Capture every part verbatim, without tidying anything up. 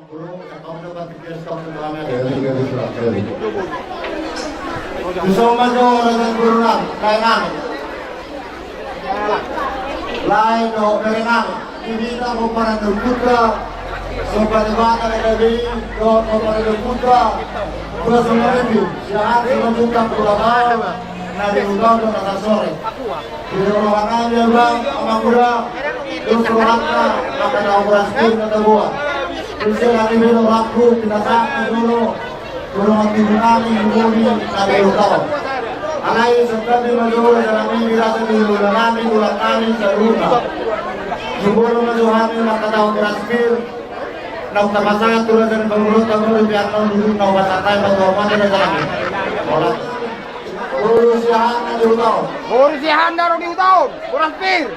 Dison ma jo raja ni boru nami, lae nami. Lae dohot bere nami, di hita pomparan ni ompunta, somba ni Debata na gabe i, dohot pomparan ni ompunta, dua songon i, siahaan songon i, na di huta on do na sasore. Di roha nami, amang, amang boru, dos rohanta, mangkatahon boras pir na taboan. Di son nami be rohangku, pinasahat na jolo, dohot tubu nami, lumobi na di huta on. Alai santabi ma jo raja nami, di raja ni hulahula nami, tulang nami saluhutna. Jumolo ma jo hami mangkatahon boras pir, naung tapasahat tu raja ni parboruonta, molo pe annon duduk na hupasahat hami ma tu hamu, raja nami. Horas. Boru siahaan na di huta on. Boru siahaan na ro di huta on. Boras pir.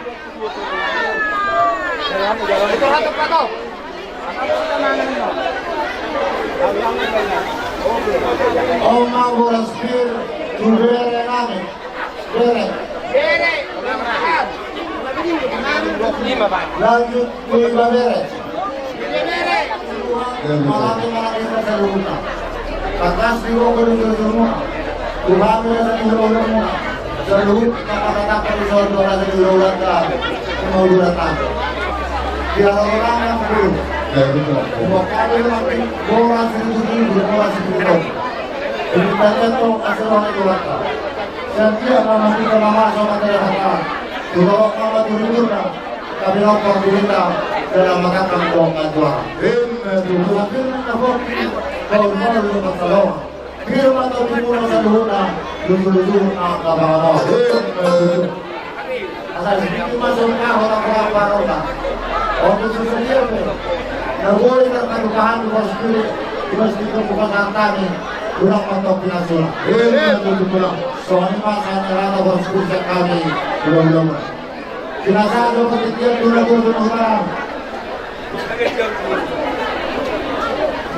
On ma boras pir tu bere nami. Bere. Bere. Lanjut tu ibebere. Marame, marame saluhutna. Tangkas di gogo ni jolojolomuna. Tu hami raja ni hulahulamuna. Saluhut na manatap di son do raja ni hulahulanta. Hulahulanta. Di halaman nami, amang boru. Buat kami dengan boras siribu-ribu, boras siribu-ribu. Ini tadi itu hasil orang tua. Sian dia ma hita mamasu ma hata. Tu dolok ma tu ujungna. Tapi nopo di hita dalam makakan doang kan juara. Em, em, em. Tapi na hoki, kau mau lu masalah. Pir ma tondimuna saluhutna, luju-luju na kapangalo. Em, em, em. Asal sedikit masuk ka orang-orang parona. Untuk sesuatu apa? Na boi terkadu kahan di bos kiri, di bos kiri buka santani, ulang mantap pinasula. Em, em, em, em. Soalnya masa nyerana bos kiri sekali, ulang-ulang. Pinasahat do partingkian tu na dua ni huta nami.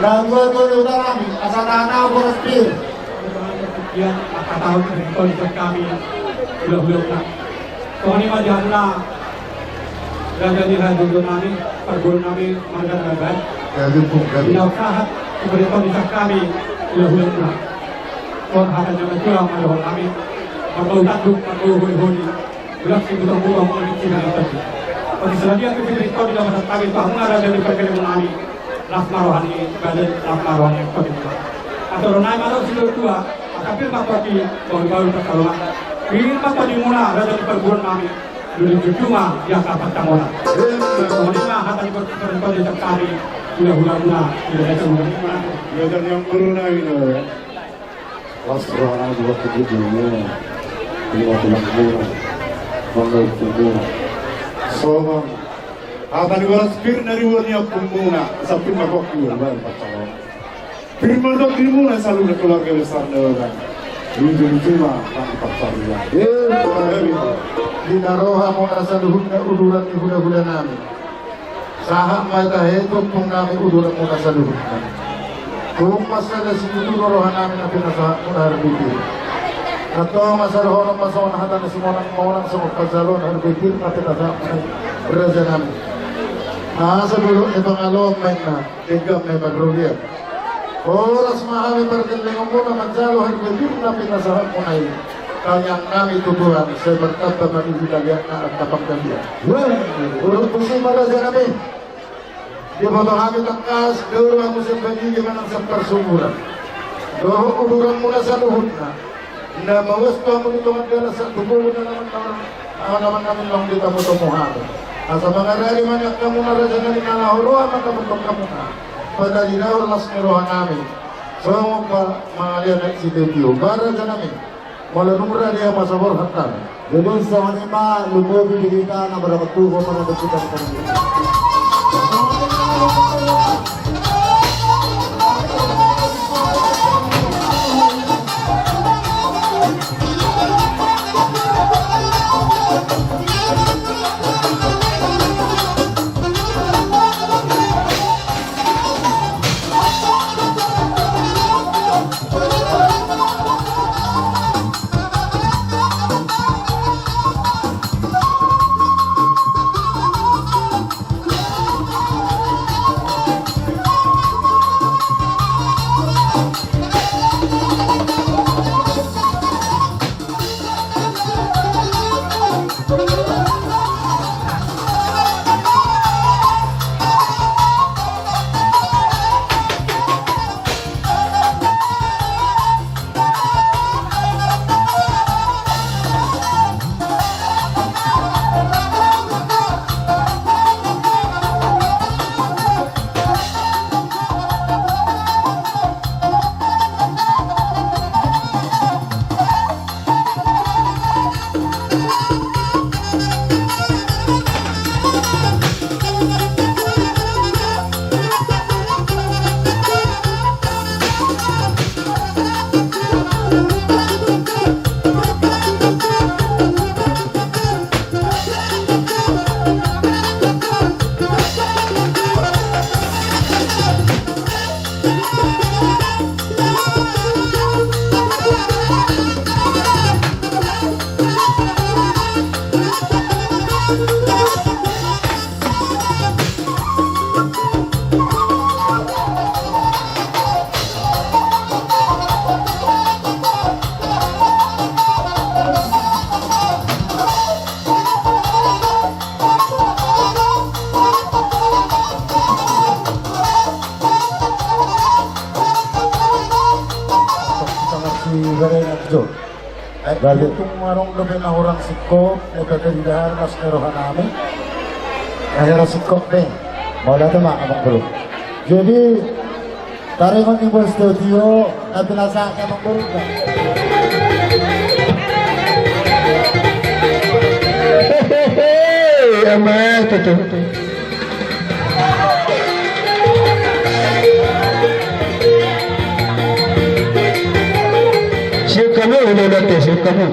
Na dua, dua ni huta nami, asa tahan au boras pir. Partingkian, angka taon, partingkian sian hami, hulahula. Songon i ma di hamuna, raja ni hajolojolo nami, parboru nami, marga Nagara. Pinasahat, partingkian sian hami, hulahula. Songon hata ni natuatua ma dohonon nami, marbau tanduk, marbau holi-holi. Ulas si butong-butong on di sini tadi. Padi seladia tu pipit kau di dalam satabi pahunga raja di perkeleman nami. Las ma roha ni badan, las ma roha ni angkot. Atau ronai malo si tua, angka pir ma toki, baul-baul perkalongan. Pir ma tondimuna raja di perguruan nami. Dulu jujuma, ya kapat tamona. Songon i ma hata ni perguruan nami. Hula-hula muna, hula-hula muna. Ya, dan yang perlu nami, no, ya. Las roha nami buat tubumu, lima tulangmu, mangga utumu. Songon hata ni boras pir na di boru ni ompumuna, sampit ma koki, baru pacawan. Pir ma tondimuna saluhutna keluarga besar Nagara. Luju-luju ma, nang pacawan. Di na rohamuna saluhutna uduran ni hula-hula nami. Sahat ma tahe tu ompung nami uduranmuna saluhutna. Tung mansai las situtu do roha nami na pinasahatmuna harbue pir. Antong ma sai dohonon ma songon hata ni simonang-monang songon pansalon harbue pir na pinasahatmuna i raja nami. Asa dolok ni pangaloan ma inna, denggan ma i marrobean. Horas ma hami pargellengonmuna manjalo harbue pir na pinasahatmuna i. Tangiang nami tu Tuhan, sai martamba ma di hita liatna angka panggabean. Weh, uruk tusi ma raja nami. Diboto hami tangkas, duru hamu sian bagigi manang sian parsumuran. Dohot uduranmuna saluhutna. Na mauas tu hamu di tonga dalan sahat tu boru na laman, laman, laman nami naung ditomu-tomu hami. Asa mangaradi ma nian hamuna raja nami na laho roha mandapothon hamuna. Padaridahon las ni roha nami. Songon pa mangalean aek sitio-tio. Ba raja nami. Molo dung rade ma saborhat nami. Jadi songon i ma lumobi di hita na maramat tuho pada bentuk dan Berarti tung marong dope na hurang singkop, na peperidahan mas ni rohanami. Na hera singkop be. Mauliate ma, Amang Boru. Jadi, taringot ni bos tio-tio, na pinasahat ni Amang Boru. Hehehe, ama tutu. Siap kamu, udah, udah, siap kamu.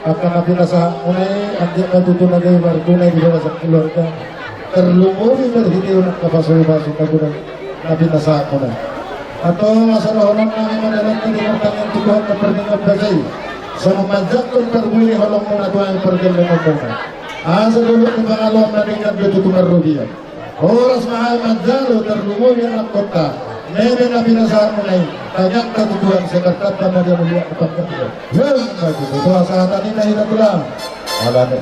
Angka na pinasahatmuna i, anggiat ma tutu na gabe marguna di bagasan keluarga, tarlumobi marhitehon angka pasupasu na guna na pinasahatmuna. Antong asa dohonon nami ma di hita di martangiang tu Tuhan na pardenggan basa i, songon manjangkon parbue ni holongmuna tu hami pargellengonmuna. Asa dolok ni pangaloan na denggan do tutu marrobean. Horas ma hami manjalo tarlumobi anakkonta, neme na pinasahatmuna i, tangiangta tu Tuhan sai martamba ma di hamuliaon panggabean. Ima tutu, sahat ma hita tulang. Alana.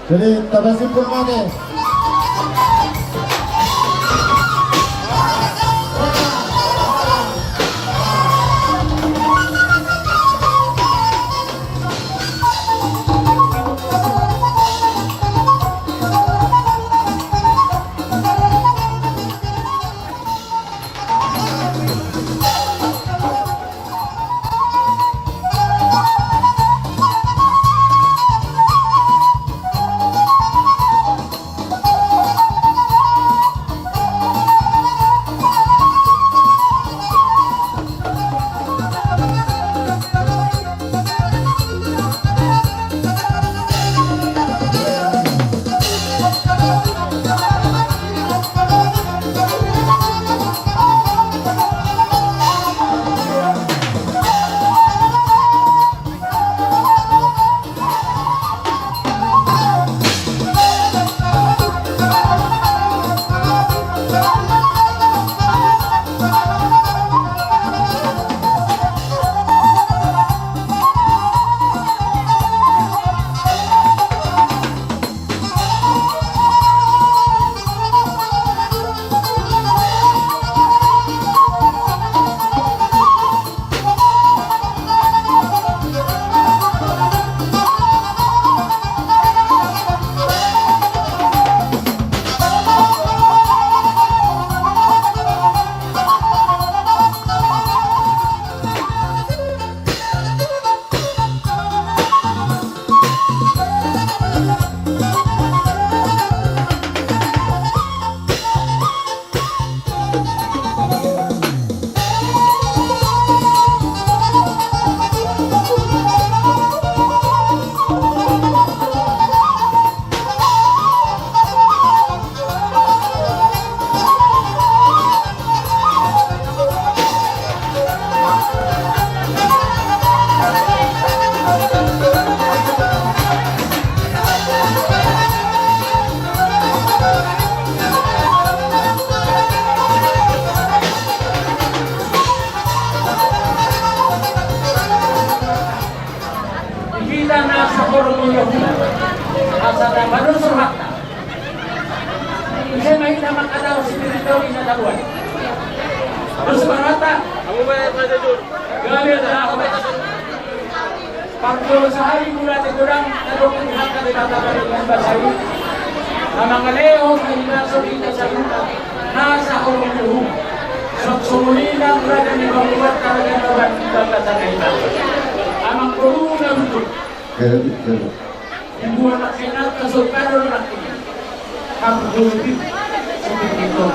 Jadi tapasimpul ma ate. Padosa rohanta. Ise ma hita mangkatahon sipir ni tondi na taboan. Padosa rohanta. Gabe ma. Pardosa hami mula di godang na dok di hata di bata bari di basa i. Na mangalehon hami na so hita saluhutna. Na sahorong ni uhum. Sok sumulina raja ni bangkuat raja ni bangkuat raja ni bangkuat. Amang boru na butuh. Dibuat laksana kasoi pado laksana. Hamu jolpit. Seperti itu.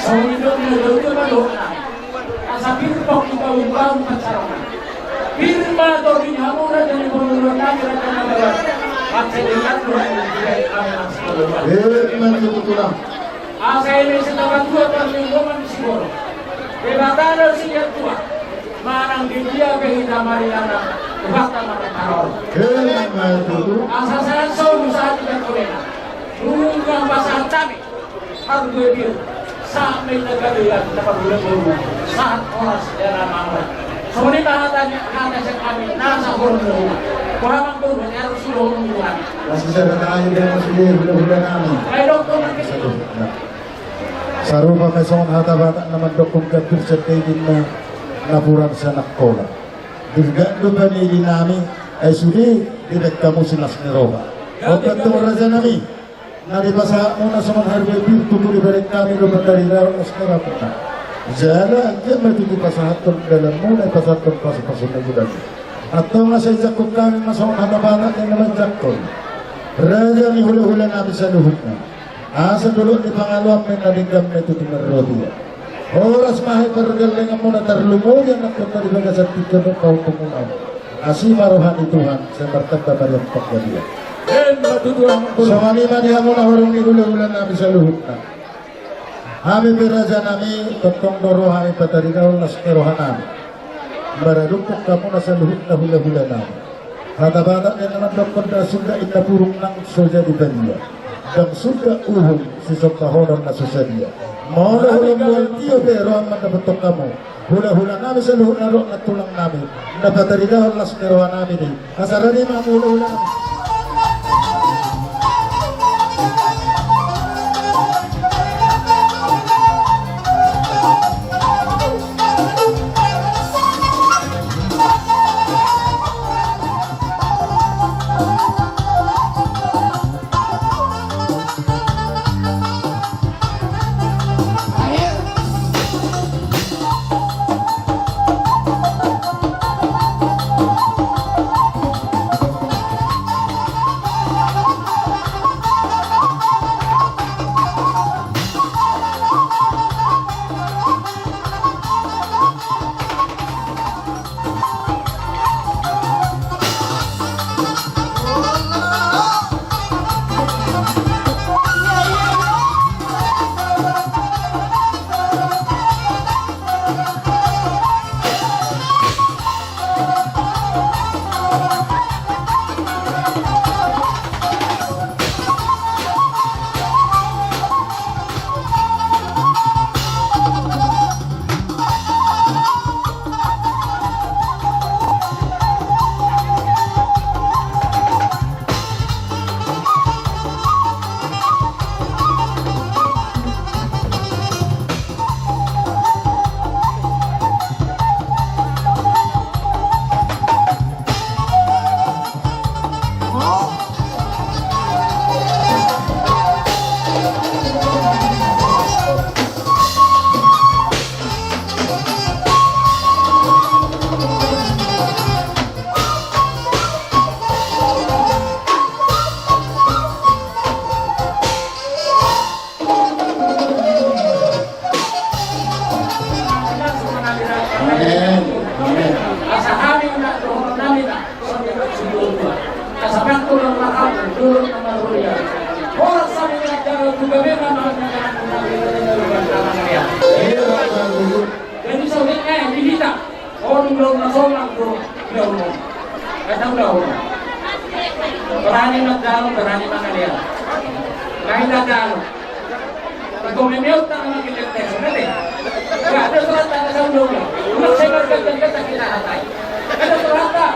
Songon itu dia jauh ke bawah. Asa pir pok di bawah bawah pacarongan. Pir ma tobing hamu raja ni panguluan nami raja na bawah. Paksa dengan Tuhan yang tidak kami laksanakan. Eh, iman itu tulang. Asa ini setabat dua parlinggoman di Sigoro. Debata do sian tua. Manang di dia pe hita mariana. Debata manang tarol. Asa sahat so sahat tidak kolena. Nunga pasahat kami. Harus gue bir. Sampai negara yang dapat bulan baru. Sahat oras era mamre. Songon i ma hata ni hata sian hami na sahorong ni uhum. Boha ma boru ni harus suruh hurung ni uhum. Masih saya kata aja dia masih dia bulan-bulan kami. Ayo dong. Sarupa ma songon hata Batak na mandokkon gambir sendai ninna napuran sian Angkola. Dirgak do panidi nami ai sude dibaen hamu silas ni roha. Opat tu raja nami. Na dipasahatmuna songon harbue pir tutu dibereng hami do pataridaon las ni rohamuna. Jala anggiat ma tutu pasahathon dalanmuna i pasahathon pasupasu na godang. Antong asa dijangkon hami ma songon hata Batak na manjangkon. Raja ni hulahula nami saluhutna. Asa dolok ni pangaloanmi na dengganmi tutu marrodia. Horas ma haha pargellenganmuna tarlumobi anakkonta di bagasan tingki on pahompungmuna. Asi ma roha ni Tuhan sai martamba ma di ampang gadia. Songon i ma di hamu na horong ni hulahula nami saluhutna. Hami pe raja nami tongtong do ro hami pataridaon las ni roha nami. Maradophon hamu na saluhutna hulahula nami. Hata Batak na mandokkon ndang suda inna purung nang so jadi badia. Ndang suda uhum sisombahonon na so sadia. Molo hulahula tio pe roha mandapothon hamu. Hulahula nami saluhutna dohot nantulang nami. Na pataridaon las ni roha nami do i. Asa rade ma hamu hulahula nami. Amen. Amen. Asa hami na dohonon nami na songon na sudah tua. Asa pang tulang mahal dulu nama rulia. Horas hami na jaga juga memang mahal na. Jadi songon na di hita. Olo, ulaon na sonang do ulaon on. Kata ulaon on. Berani mandalan, berani mangalean. Nai na dalan. Iko memeot tangan lagi di atas, kan, eh? Nggak ada surat tangan sama ulaon. Ulang saya kan, kan, kan, kita hatai. Ada surat tangan.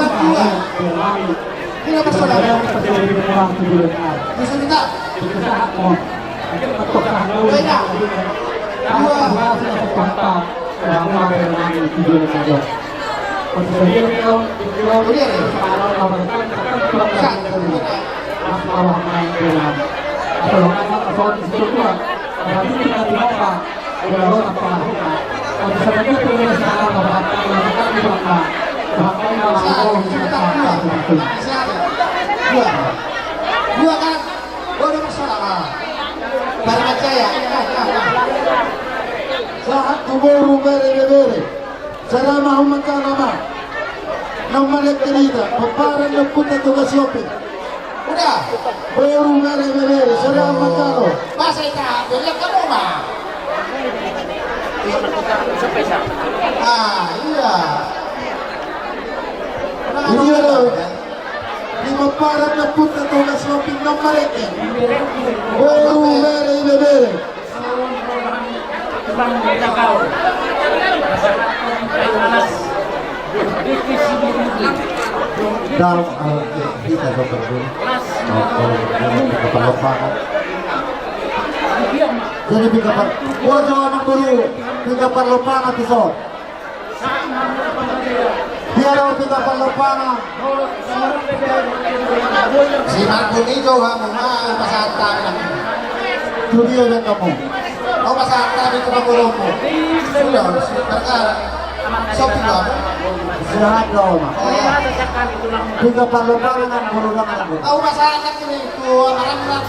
Dua. Dua. Dua. Dua kan? Dua nomor salah. Barmajaya. Sahat tu boru, bere, ibebere. Sada ma hamu mangkatai ma. Nomor yang kedua, pomparan ni ompunta Toga Sihombing. Udah. Boru, bere, ibebere, sada ma mangkatai. Masa ita, beli kamu mah. Ah, iya. Iya, lo. Di pomparan ni ompunta Toga Sihombing nomor yang kedua. Boru, bere, ibebere. Dalam alam kita, dokter, Bu. Jadi pinggan par-, oh, jauh anak guru, pinggan parlompangan tu son. Dia dapat pinggan parlompangan. Si Marco ni jauh hamu, ma pasahat hami. Sudah dan kamu. Mau pasahat hami tu pangurungmu. Sudah, si Marco. Sopi kau. Sehat kau, Mak. Oh. Pinggan parlompangan, guru. Au pasahat hami tu anak-anak.